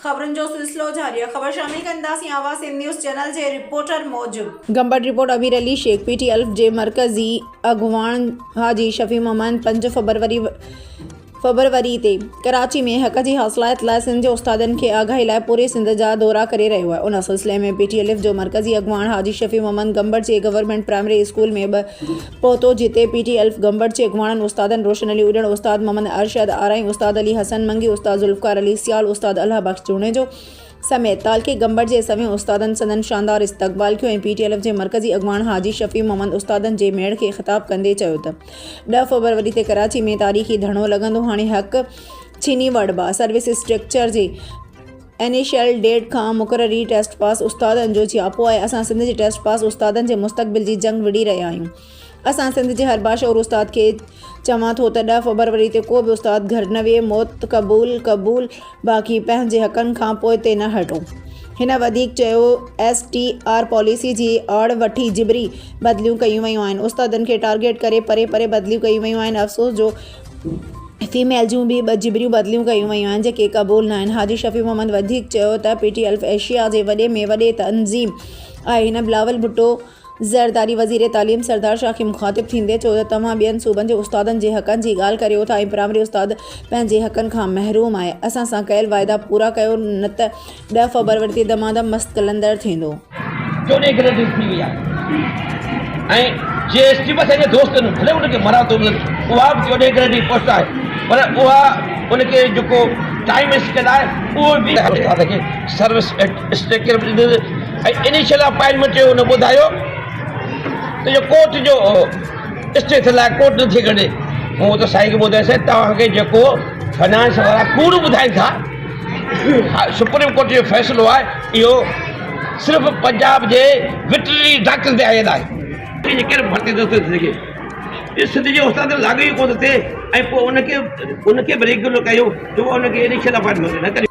خبرن جو سلسلو جاري آهي خبر شامل ڪنداسين آواز سنڌ نيوز چينل جي رپورٽر موجب. Gambat report Amir Ali Shaikh P T الف جي مرڪزي اڳواڻ حاجي شفيع محمد پنج فبروري فبروري تي ڪراچي ۾ حق جي حاصلات لاء سنڌ جي استادن کي آگاهي لاء پوري سنڌ جا دورا ڪري رهيو آهي ان سلسلي ۾ پي ٽي الف جو مرڪزي اڳواڻ حاجي شفيع محمد گمبٽ جي گورنمينٽ پرائمري اسڪول ۾ به پهتو جتي پي ٽي الف گمبٽ جي اڳواڻن استادن روشن علي اڏڻ استاد محمد ارشد آرائين استاد علي حسن منگي استاد ذوالفقار علي سيال استاد الهه بخش جوڻيجو سميت تعلقي گمبٽ جي سوين استادن سندن شاندار استقبال ڪيو ۽ پي ٽي الف جي مرڪزي اڳواڻ حاجي شفيع محمد استادن جي ميڙ کي خطاب ڪندي چيو ته ڏهه فبروري تي ڪراچي ۾ تاريخي ڌرڻو لڳندو هاڻي حق ڇني وٺبا سروس اسٽرڪچر جي انيشل ڊيٽ کان مقرري ٽيسٽ پاس استادن جو جياپو آهي اسان سنڌ جي ٽيسٽ پاس استادن جي مستقبل جي جنگ وڙهي رهيا آهيون اسان سنڌ جي هر باشعور استاد کي چوان ٿو ته ڏهه فبروري تي ڪو به استاد گهر نه ويهي، موت قبول قبول باقي پنهنجي حقن کان پوئتي نه هٽو. هن وڌيڪ چيو ايس ٽي آر پاليسي جي آڙ وٺي جبري بدليون ڪيون ويون آهن، استادن کي ٽارگيٽ ڪري پري پري بدليون ڪيون ويون آهن، افسوس جو فيميل جون به ٻه جبريون بدليون ڪيون ويون آهن جيڪي قبول ناهن. حاجي شفيع محمد وڌيڪ چيو ته پي ٽي الف ايشيا جي وڏي ۾ وڏي تنظيم آهي، هن بلاول ڀٽو زرداري وزير تعليم سردار شاهه کي مخاطب ٿيندي چيو ته توهان ٻين صوبن جي استادن جي حقن جي ڳالهه ڪريو ٿا ۽ پرائمري استاد پنهنجي حقن کان محروم آهي اسان سان ڪيل واعدا پورا ڪيو نه ته ڏهه فبروري تي دمادم مست قلندر ٿيندو. چوڏهين گريڊ جي ٿي وئي آهي ۽ جي ايس ٽي به اسان جي دوست آهن ڀلي ان کي مراعتون ملن اها به چوڏهين گريڊ جي پوسٽ آهي پر اها ان کي جيڪو ٽائيم اسڪيل آهي اهو به استاد کي سروس اسٽرڪچر به ڏنو ۽ انيشل اپائنٽمينٽ جو هن ٻڌايو ته اهو ڪورٽ جو اسٽي ٿيل آهي ڪورٽ نٿي ڪڍي مون ته سائين کي ٻڌايو سائين توهان کي جيڪو فنانس وارا ڪوڙ ٻڌائين ٿا سپريم ڪورٽ جو فيصلو آهي اهو صرف پنجاب جي وٽرنري ڊاڪٽر تي آيل آهي ڪير ڀرتي نٿو ٿي سگهي سنڌ جي استاد لاڳو ئي ڪونه ٿئي ۽ پوء ان کي ان کي به ريگيولر ڪيو جو ان کي انيشل اپائنٽمينٽ نه ڪريو.